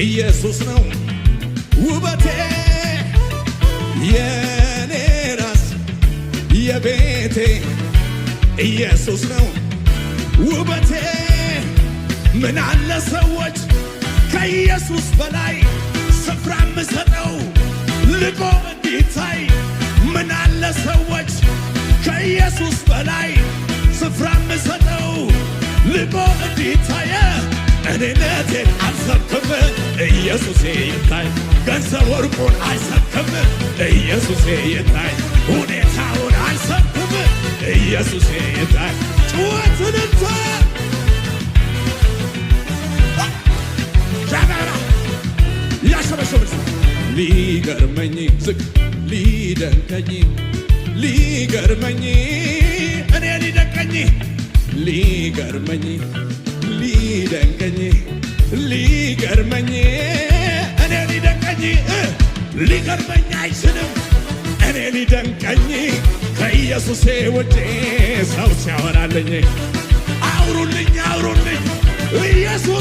ኢየሱስ ነው ውበቴ፣ የኔ ራስ የቤቴ ኢየሱስ ነው ውበቴ። ምን አለ ሰዎች ከኢየሱስ በላይ ስፍራ ምሰጠው ልቆ እንዲታይ? ምን አለ ሰዎች ከኢየሱስ በላይ ስፍራ ምሰጠው ልቆ እንዲታይ? እኔነቴን አልሰብክም፣ ኢየሱሴ ይታይ። ገንዘብ ወርቁን አልሰብክም፣ ኢየሱሴ ይታይ። ሁኔታውን አልሰብክም፣ ኢየሱሴ ይታይ። ጩኸትን እንተ ጃጋራ ያሸበሸበች ሊገርመኝ ዝቅ ሊደንቀኝ ሊገርመኝ እኔ ሊደንቀኝ ሊገርመኝ ሊደንቀኝ ሊገርመኝ እኔ ሊደንቀኝ ሊገርመኝ አይችልም፣ እኔ ሊደንቀኝ ከኢየሱሴ ውጪ ሰው ሲያወራልኝ። አውሩልኝ አውሩልኝ ኢየሱስ።